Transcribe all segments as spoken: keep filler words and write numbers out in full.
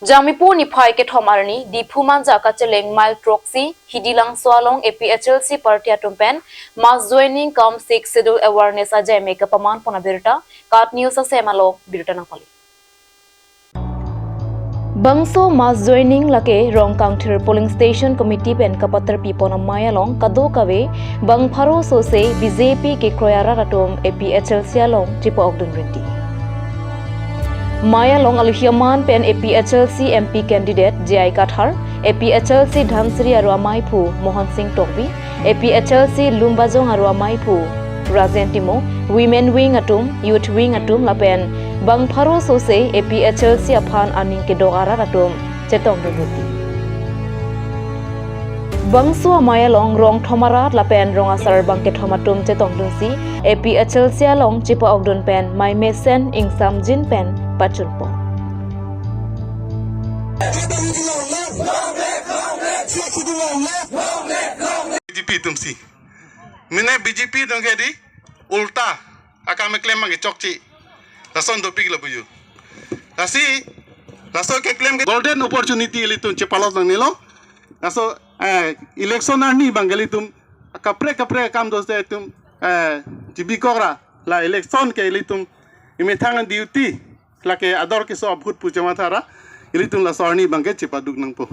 Jangmipo niphai kethom arni, Diphu Manja kacheleng mile throksi, Hidilangso along A P H L C party atum pen mass joining cum Sixth Schedule awareness ajai me kapaman pon abirta, KAT News asem along birta nangpali. Bangso mass joining lake Rongkangthir polling station committee pen kapaterpi pon amei along kadokave bang pharo sose B J P kekroi arat atum A P H L C along chipa-okdun rinti. Mei along aluhi aman pen A P H L C M P candidate J I Kathar, A P H L C Dhansiri aro ameiphu Mohan Singh Tokbi, A P H L C Lumbajong aro ameiphu Rajen Timung, women wing atum, youth wing atum lapen bang pharo sose A P H L C aphan aning kedok arat atum chetongdun rinti. Bangso amei along rong thom arat lapen rong asar bang kethom atum chetongdunsi A P H L C along chipa-okdun pen mei mesen ingsamjin pen pachunpon. B J P atumsi. Mane B J P atum ke di ulta akam keklem abang ke chokche. Lason dopik lo puju. Lasi, laso keklem ke golden opportunity ilitum chepalot nangnelo. Laso, eh, election arni abang ke ilitum kaprek kaprek akam dose itum, eh, G B Kokra la election ke ilitum imethang duty lake ador keso a-vote pu chemathara ilitum laso arni abang ke chepaduk nangpo.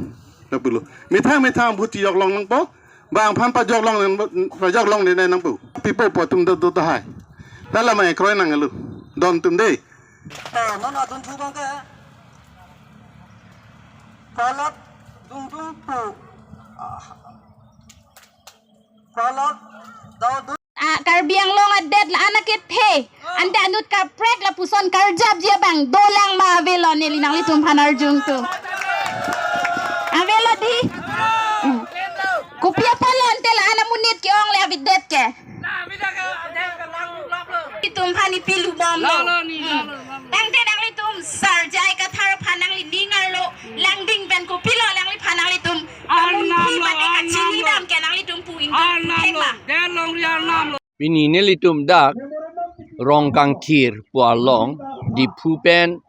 Lapulo. Methang methang vote chijok long nangpo. Bang aphan pajok long nang, pajok longledetnangpo. Pipo po atum do do tahai. Lala mai kroi nanglo. Don atum dei. Eh, non adun thu abang ke. Kalat dungdung pu. Ah. Kalat dau dun. Ah, Karbi Anglong adet la-an akethe. Ante anut kaprek lapuson karjapji abang dolang ma avelo neli nanglitumphan arjungtung. Avelo di. Hmm. Kopi apotlo ante la-an amonit ke-ong le avedet ke. Itumphan ipilubomlo. Lalo ni, hmm, lalo, lalo. Tangte nanglitum Sar J I Kathar aphan nangli ning arlo langding pen kopilo nangliphan nanglitum kamunthi mate kachini dam ke nanglitum pu ingdam thek ma. Pini nelitum dak Rongkangthir pu along Diphu pen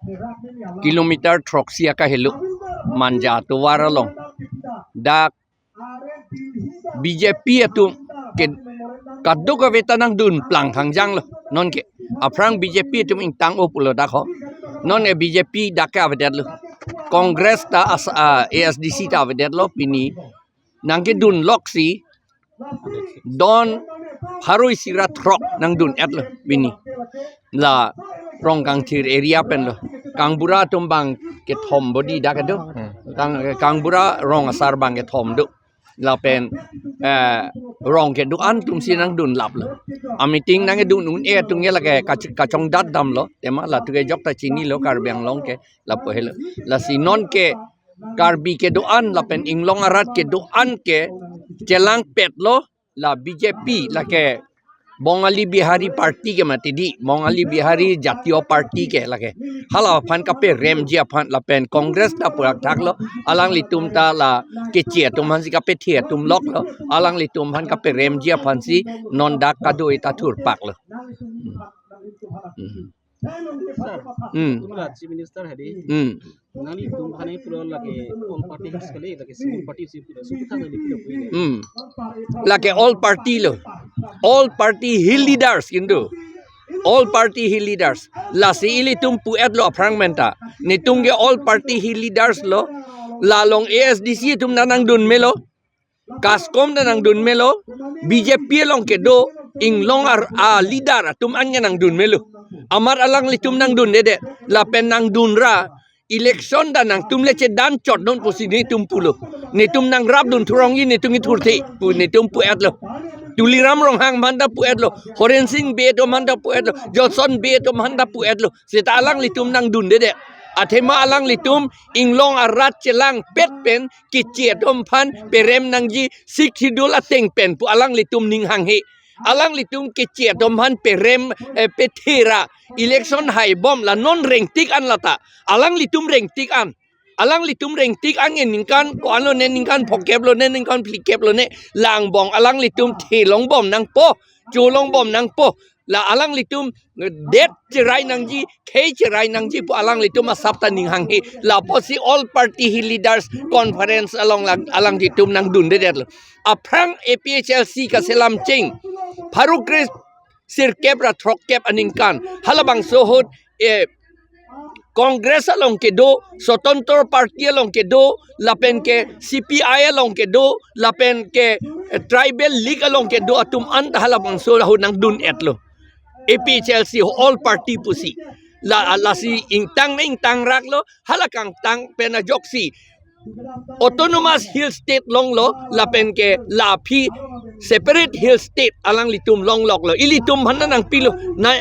kilometer throksi akahelo Manja atovar along dak B J P atum ke kadokave ta nangdun plang thangjanglo. Nonke aphrang B J P atum ingtang-o pulo dak ho. Nonke B J P dak ke avedetlo. Congress ta as, ah, A S D C ta avedetlo pini. Nangkedunloksi don pharo isi ra throk nangdun-etlo pini. La Rongkangthir area penlo. Kangbura atum bang kethom bodi dak kedo. Hmm. Kang, Kangbura rong asar bang kethom do. Lapen, eh, rong kedo-an atumsi nangdunlaplo. A-meeting nangkedun un-e atum ke lake kach-, kachongdat damlo. Tema latum ke jokta chinilo Karbi Anglong ke lapu helo. Lasi nonke Karbi kedo-an lapen inglong arat kedo-an ke chelangpetlo la B J P lake Bongali Bihari Party ke mati di, Bongali Bihari Jatiya Party ke lake. Hala aphan kaperemji aphan lapen Congress ta purak thaklo, alanglitum ta la keche atum aphansi kapethe atum loklo, alanglitum aphan kaperemji aphansi non dak kado-i ta thurpaklo. Hmm. Sir, Hmm. Tumra Chief Minister hadi. Hmm. Nanglitum aphan pulo lake all party has kali, lake single party si pulo. So, kita nanglitum pulo. Hmm. Lake all party lo. All party hill leaders kintu. All party hill leaders. Lasi ilitum pu-etlo aphrang menta. Netum ke all party hill leaders lo. La along A S D C atum ta nangdun melo. Kaskom ta nangdun melo, B J P along kedo, inglong ar, a-leader atum an ke nangdun melo. Amat alanglitum nangdundedet, lapen nangdunra, election ta nangtum le chedan chotnon pusi netum pulo. Netum nangrapdun thurongji netum kethurthe, pu netum pu-etlo. Tuliram Ronghang aphan ta pu-etlo, Horen Sing Bey atum aphan ta pu-etlo, Johnson Bey atum aphan ta pu-etlo. Seta alanglitum nangdundedet. Athema alanglitum inglong arat chelangpet pen keche atum aphan perem nangji Sixth Schedule ateng pen pu alanglitum ning hanghe. Alanglitum keche atum aphan perem, eh, pethera election haibom la non rengtik an lata. Alanglitum rengtik an. Alanglitum rengtik an ke ningkan ko-anlo ne, ningkan phokep lo ne, ningkan phlikep lo ne, la angbong alanglitum thelongbom nangpo, cholongbom nangpo. La alanglitum det cherai nangji, khei cherai nangji pu alanglitum asap ta ning hanghe. Lapusi all party hill leaders conference along lang, alanglitum nangdundedetlo. Aphrang A P H L C kaselam cheng pharo kre sirkep ra throkkep aningkan halabangso ahut, eh, Congress along kedo, Swatantro Party along kedo, lapen ke C P I along kedo, lapen ke, eh, Tribal League along kedo atum anta halabangso ahut nangdun-etlo. A P H L C all party pusi. La, lasi ingtang na ingtang raklo, hala kangtang pen ajoksi Autonomous Hill State longlo, lapen ke la aphi separate Hill State alanglitum longloklo. Ilitum aphan nangpilo, na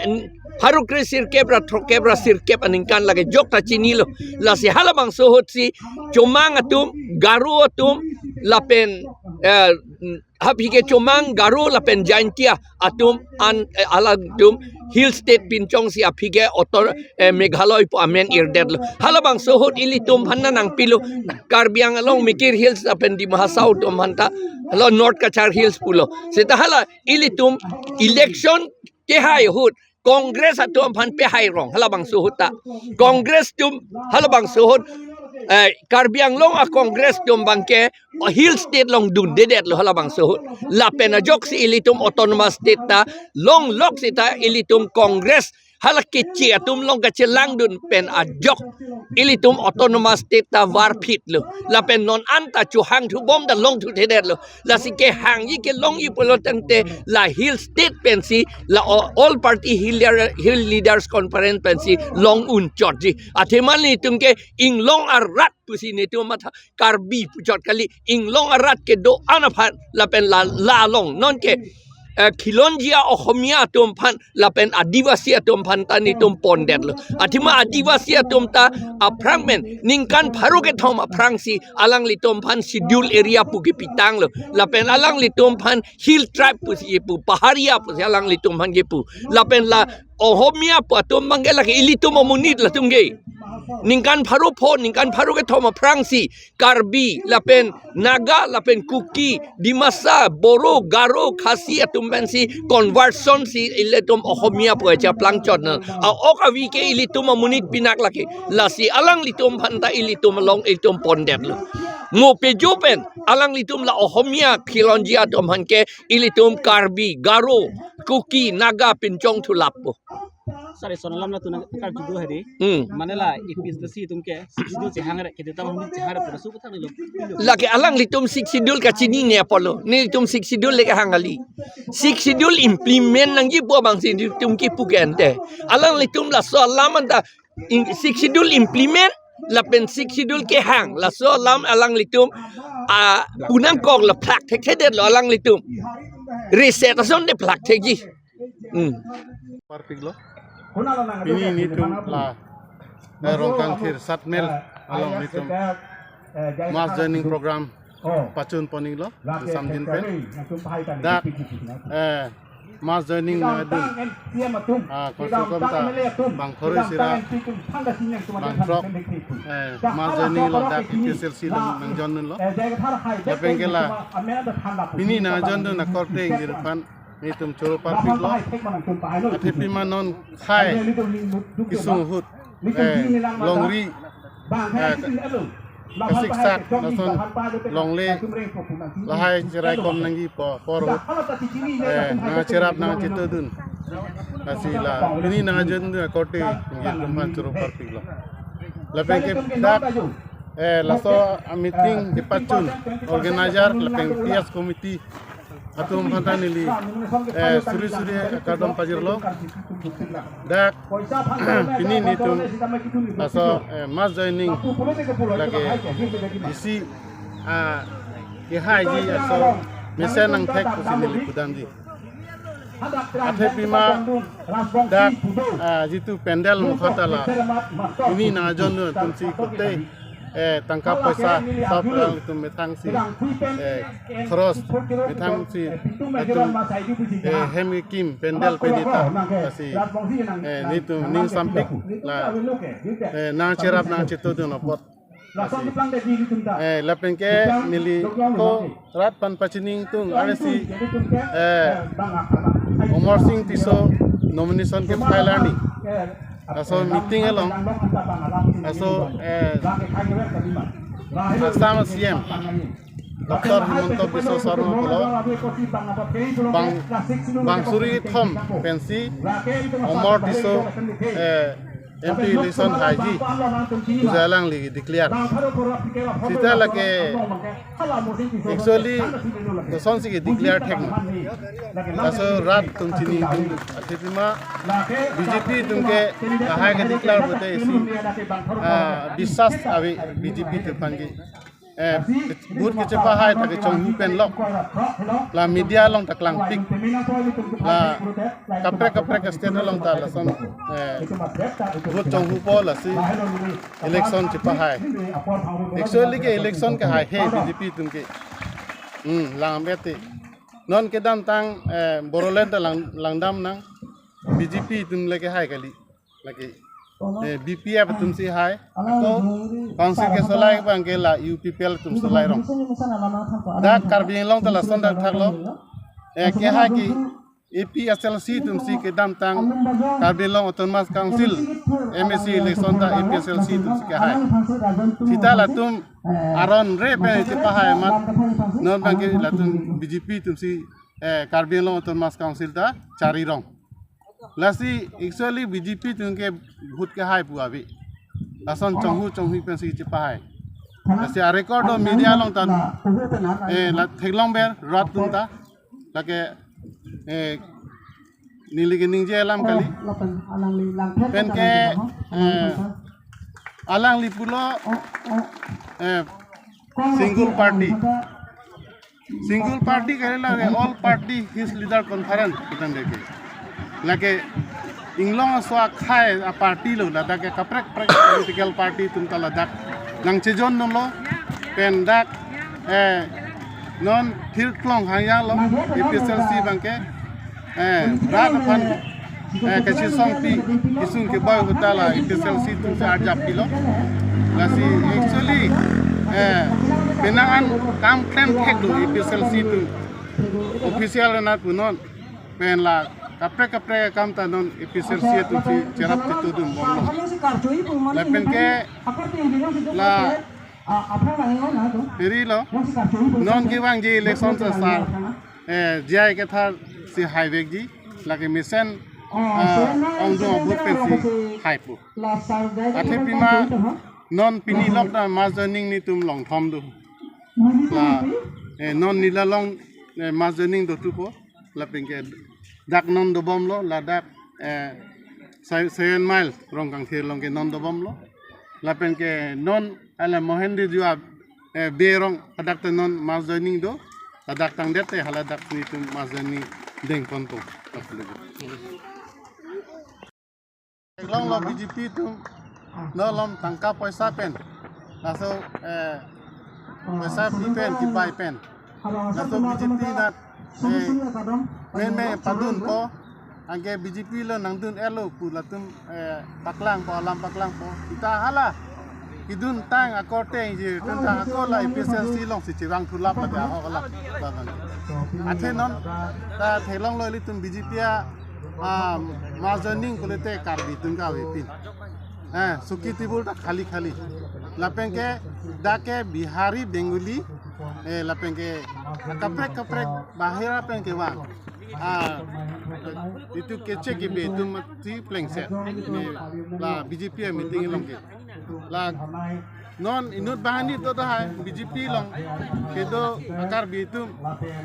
pharo kre sirkep ra throkkep ra sirkep aningkan lake jok ta chinilo. Lasi halabangso ahutsi Chomang atum, Garo atum, lapen, eh, aphi ke Chomang, Garo lapen Jaintia atum an, eh, alangtum Hill State pinchongsi aphi ke auto, eh, Meghalaya pu amen irdetlo. Halabangso ahut ilitum aphan nangpilo, Karbi Anglong, Mikir Hills lapen Dima Hasao atum aphanta, hala North Cachar Hills pulo. Seta hala ilitum election kehai ahut Congress atum aphan pehai rong halabangso ahut ta. Congress atum halabangso ahut, eh, Karbi Anglong a Congress atum abangke, oh, Hill State along dundedetlo halabangso ahut. Lapen ajoksi ilitum Autonomous State ta longlok seta ilitum Congress hala keche atum along kachelangdun pen ajok ilitum Autonomous State ta varphitlo. Lapen non anta chohangthu bom ta longthuthedetlo. Lasi kehangji kelongji pulo tangte la Hill State pensi, la o-, all party hill leader, Hill Leaders Conference pensi long unchotji. Athema nelitum ke inglong arat pusi nelitum matha, Karbi puchot kali, inglong arat kedo-an aphan lapen la, la along nonke, eh, khilonjia Ohomia atum aphan lapen Adivasi atum aphan ta nelitum pondetlo. Athema Adivasi atum ta aphrang pen ningkan pharo kethom aphrangsi alanglitum aphan schedule area pu kepitanglo. Lapen alanglitum aphan hill tribe pusi kepu, paharia pusi alanglitum aphan kepu. Lapen la Ohomia pu atum abangke lake ilitum amonit latum ke. Ningkan pharo pho, ningkan pharo kethom aphrangsi Karbi, lapen Naga, lapen Kuki, Dimasa, Boro, Garo, Khasi atum pensi conversion si ilitum Ohomia pu aja plangchot na. A-ok avi ke ilitum amonit pinak lake. Lasi alanglitum aphan ta ilitum along ilitum pondetlo. Mo pejo pen alanglitum la Ohomia khilonjia atum aphan ke ilitum Karbi, Garo, Kuki, Naga pinchongthu lappo. Sir, eson alam la tuna kar judo hari. Hmm. Mane la A P H L C atum ke sixth schedule chehang re, kete tam hum chehang re pura su kethang nilo. Lake alanglitum sixth schedule kachinine apotlo. Nelitum sixth schedule le kehang kali. Sixth schedule implement nangji pu abangsi nelitum kepu ke ante. Alanglitum laso alam anta in, sixth schedule implement lapen sixth schedule kehang, laso alam alanglitum, ah, punang kok la phlak thekthedetlo alanglitum. Reset asonte phlak thekji. Hmm. Parpiklo. Pini nelitum la, eh, Rongkangthir Satmel along nelitum mass joining program pachun poninglo, samdin pen. Dak, eh, mass joining nangdun, ah, kosong kosong ta bang pharo isi ra, bang throk, eh, mass joining along dak A P H L C along nangjoindunlo. Lapen ke la pini nangjoindun akorte ingjir aphan nelitum choro parpiklo. Athe pima non khei kesung ahut, eh, longri, eh, kasiksak lason longle lahai cheraikom nangji pu apor ahut, eh, nangcherap nangchetodun. Lasi la pini nangjoindun akorte ingjir atum aphan choro parpiklo. Lapen ke dak, eh, laso a-meeting kepachun organizer lapen P S committee atum aphan ta neli, eh, suri suri kardom pajirlo. Dak pini nelitum laso, eh, mass joining lake isi, ah, kehaiji aso mesen nangthek pusi neli pudamji. Athe pima dak, ah, jitu pandal mukhot ta la pini nangjoindun atumsi kote, eh, tangka poisa sab alanglitum methangsi, eh, khoros methangsi atum, eh, hem kekim pandal pedi ta, lasi, eh, nelitum ning sampik la, eh, nangcherap nangchetodun apot. Lasi, eh, lapen ke neli ko rat aphan pachini ingtung arsi, eh, Amarsing Tisso nomination ke file arni laso meeting along laso, eh, Assam C M Doctor Himanta Biswa Sarma pulo bang, bang suri thom pensi Amar Tisso, eh, M P election haiji pu alangli declare. Seta lake actually kosonsi ke declare thek ma. Laso rat atum chini atum athipima B J P atum ke lahai ke declare pute isi, ah, biswas ave B J P atum aphan ke. Eh, vote kechepahai ta kechonghu pen lok. La media along ta klangpik. La kaprek kaprek state along ta lason, eh, vote chonghupo lasi election chepahai. Actually ke election ke haihe B J P atum ke. Hmm, lang bete. Non kedamtang, eh, Bodoland ta lang, langdam nang B J P atum le kehai kali. Lake, eh, B P F atumsi hai. Ako council kesolai abang ke la U P P L atum solai rong. Dak Karbi Anglong ta lason dak thaklo. Eh, kehai ke A P H L C atumsi kedamtang Karbi Anglong Autonomous Council M A C election ta A P H L C atumsi kehai. Seta latum aron re pen chepahai amat non abang ke latum B J P atumsi, eh, Karbi Anglong Autonomous Council ta chari rong. Lasi actually B J P atum ke vote kehai pu ave. Lason chonghu chonghu pensi chepahai. Lasi a-record do media along ta, eh, la theklong ber rat atum ta. Lake, eh, neli ke ningje alam kali. Pen ke, eh, alangli pulo, eh, single party. Single party kali lake all party his leader conference kitan deke. Lake inglong aso akhai a-party lo, ladak ke kaprek kaprek political party atum ta ladak nangchejon nolo pen dak, eh, non thirklong hangyang lo A P H L C abang ke, eh, rat aphan, eh, kachesongpi kesung keboi ahut ta la A P H L C atumsi arjap pilo. Lasi actually, eh, penang an kam klem thek do A P H L C atum official anat punon pen la kaprek kaprek akam ta non A P H L C atumsi cherap chetudun bomlo. Lapen ke la eri lo, non kevangji election ta sar, eh, J I Kathar si haivekji, lake mesen, ah, ongdung abut pensi haipo. Athepima non pini lok ta mass joining netum longthom do. La, eh, non neli along, eh, mass joining do thupo. Lapen ke dak non dobomlo, ladak, eh, se-, seven mile Rongkangthir along ke non dobomlo. Lapen ke non ala Mohendijua, eh, berong hadak ta non mass joining do. Hadak tangdet te haladak netum mass joining dengponpo. Theklonglo B J P atum, non lom tangka poisa pen, laso, eh, poisa pi pen, kipai pen, laso B J P anat, eh, men men padunpo, anke B J P lo nangdun-etlo pu latum, eh, paklangpo, alam paklangpo. Seta hala kedun tang akorte ji, kedun tang akor la A P H L C alongsi chevang thulap lake ahok alap. Athe non ta theklonglo ilitum B J P a, ah, mass joining pulote Karbi atum kave pin. Eh, suki table ta khali khali. Lapen ke dak ke Bihari, Bengali, eh, lapen ke kaprek kaprek bahira pen kevang. Ah, itum keche kebe atum mati plengset. Ne la B J P a meeting along ke. La non inut banghini do tahai B J P along kedo a-Karbi atum.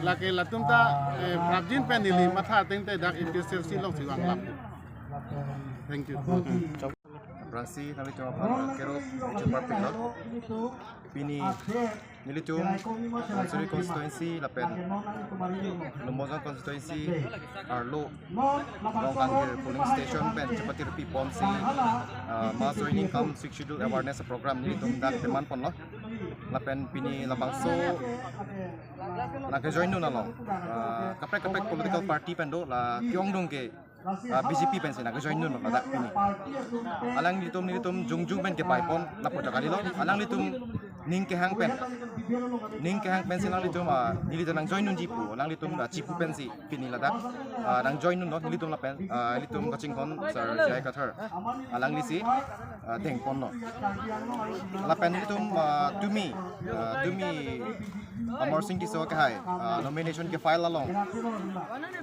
Lake latum ta, eh, prapjin pen neli matha ateng te dak A P H L C alongsi vanglap. Thank you. Aphrangsi nanglitum aphan kero chupar pilo. Pini nelitum Dhansiri constituency lapen Lumbajong constituency arlo Rongkangthir polling station pen chepatirpi ponsi, ah, mass joining cum Sixth Schedule awareness program nelitum dak teman ponlo. Lapen pini labangso nangkejoindun along, ah, kaprek kaprek political party pen do la ke-ongdung ke, ah, B J P pensi nangkejoindun ladak pini. Alanglitum nelitum jongjung pen kepaipon lapu ta kalilo. Alanglitum ning kehang pen ning kehang pensi alanglitum, ah, nelitum nang join unji pu, alanglitum, ah, chipu pensi pini ladak, ah, nang join unlo nelitum lapen, ah, nelitum kachinghon Sir J I Kathar, alanglisi, ah, dengponlo. Lapen nelitum, ah, tumi, ah, tumi Amarsing Tisso kehai, ah, nomination ke-file along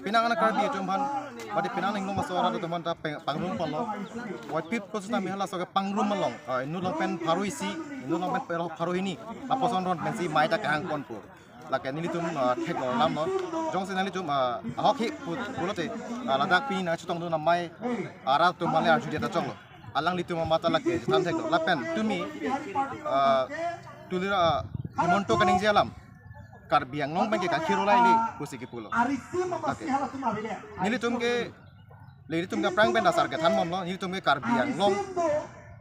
penang anak Karbi atum aphan, badi penang inglong aso arat atum aphan ta peng-, pangrum ponlo. Wai pip ko sita mihal aso ke pangrum along, ah, inut along pen pharo isi, inut along pen pharo, pharo hini, lapuson ron pensi mei ta kehang ponpo. Lake nelitum, ah, thek lo lam lo. Jongsi nanglitum, ah, ahok hi pu-, pulote, ah, ladak pini nangchetongdun amei arat atum male arju dia ta choklo. Alanglitum amat ta lake chethan thek lo. Lapen tumi, ah, Tuliram, ah, Himanta kaningje alam Karbi Anglong abangke kakhiro laili pusi kipulo. Lake nelitum ke, nelitum ke aphrang pen dasar kethan bomlo, nelitum ke Karbi Anglong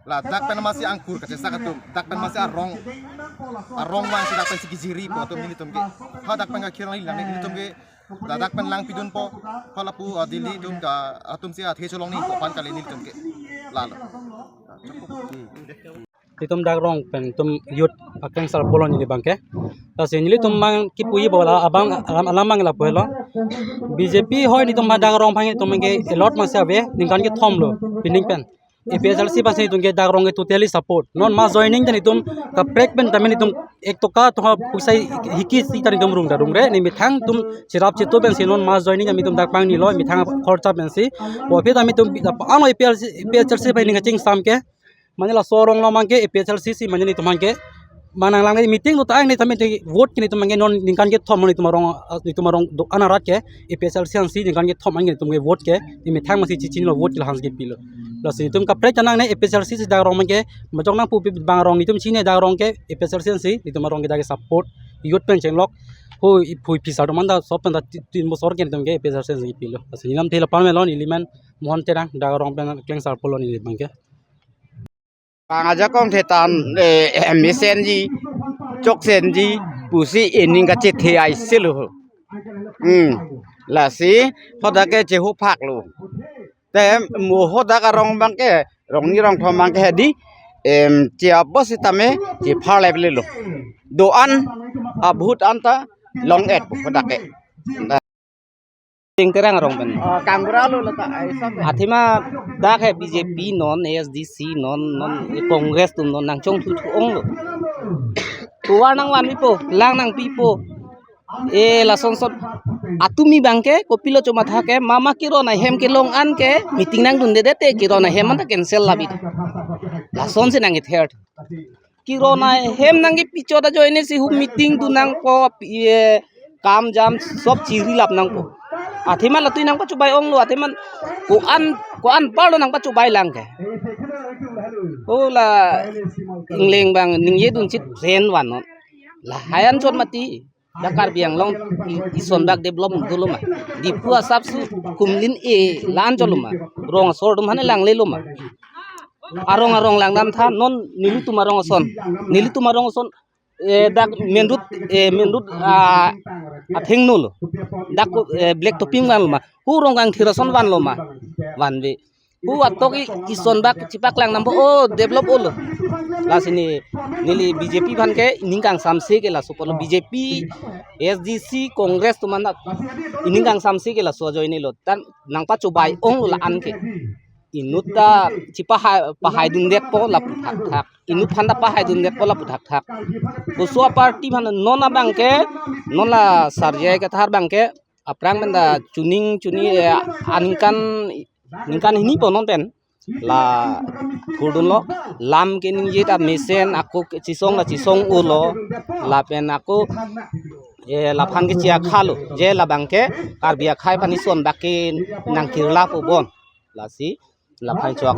ladak pen amatsi angkur kachesak atum, dak pen amatsi arong, arong vangsi dak pensi kijiri pu atum nelitum ke. Ha dak pen kakhiro laili lang nelitum ke ladak pen lang pidunpo, ha lapu, ah, Delhi atum ka, atumsi athe cholongji pu aphan kali nelitum ke. Lalo. Itum dak rong pen itum youth akleng sarpo lo neli abangke. Lasi nelitum abang kipuji bola abang alam, alam abang lapu helo. B J P hoi nelitum ha dak rong abang itum ke allot masi ave ningkan kethom lo pining pen. A P H L C pensi itum ke dak rong ke totally support. Non mass joining ta nelitum kaprek pen tame nelitum ek toka toka poisa hiki si ta nelitum rung ta rungre, ne methang itum cherap chetu pensi non mass joining tame itum dak pangni lo, methang khorcha pensi. Bo aphi tame itum ano A P H L C, A P H L C pen ning kachingsam ke mane laso arong lo abangke A P H L C si mane nelitum abangke manang lang meeting do ta ang ne tame te vote ke nelitum abangke non ningkan kethom nelitum arong, nelitum arong do-an arat ke A P H L C ansi ningkan kethom abangke nelitum ke vote ke ne methang masi chichinilo vote ke lahans kepilo. Lasi nelitum kaprek ta nangne A P H L C si dak rong abangke majok nangpupi bang arong nelitum chini dak rong ke A P H L C ansi nelitum arong ke dak ke support youth pen chenglok. Ho iphui phisar do manda sop pen ta ti-, tin bosor ke nelitum ke A P H L C ansi kepilo. Lasi neli lam thela pan melon neli men Mohan Terang dak rong pen akleng sarpo lo neli abangke. Pang ajakong thetan, eh, mesenji, choksenji, pusi ening kachethe ai selo. Hmm. Lasi, hadak ke chehuphak lo. Te mo hadak arong abangke, rong ni rong thom abangke hedi, em, che abo sitame, chepharlep lelo. Do-an, abhut anta, long-et, hadak ke. Ting Terang arong pen. Oh, kangbura lo lata, ai, sab. Athema dak he B J P non, A S D C non, non Congress atum non nangchongthu thu onglo. Tovar nangvanpipo, lang nangpipo. E lason son atumi abangke kopilo chomatha ke mama kiron ahem kelong an ke meeting nangdundedet te kiron ahem anta cancel labi. Lasonsi nangkether. Kiron ahem nangkepi chot ajoine si hu meeting dun nangpo, ye kam jam sob chiri lap nangpo. Athema latui nangpachobei onglo, athema ko-an, ko-an parlo nangpachobei lang ke. O la ingleng abang ningjedun chit ren vannon. Lahai an chot mati. Dak Karbi Anglong i-, ison bak develop dolo ma. Diphu asapsi kumlin e lan cholo ma. Rong asor atum hane langlelo ma. Arong arong langdam tha non nelitum arong ason. Nelitum arong ason, eh, dak main road, eh, main road, ah, athengno lo. Dak, eh, black topping vanlo ma. Hu Rongkangthir ason vanlo ma. Vanve. Hu atok i-, ison bak chipaklang dampo, oh, develop olo. Lasi ne, neli B J P aphan ke ining kangsamse ke laso pulo, B J P, A S D C, Congress atum anta ining kangsamse ke laso ajoinelo. Tan nangpachobei onglo la-an ke. Inut ta chipahai, pahaidundetpo lapu thakthak. Inut aphan ta pahaidundetpo lapu thakthak. Koso aparty aphan non abangke, non la Sir J I Kathar abangke, aphrang pen ta chuning chuning, eh, aningkan, ningkan hini po non pen la thurdunlo, lam keningje ta mesen ako ke chisong la chisong olo, lapen ako, eh, laphan ke chiakha lo, je labangke Karbi akhei aphan ison bak ke nangkirla po bon, lasi laphan chok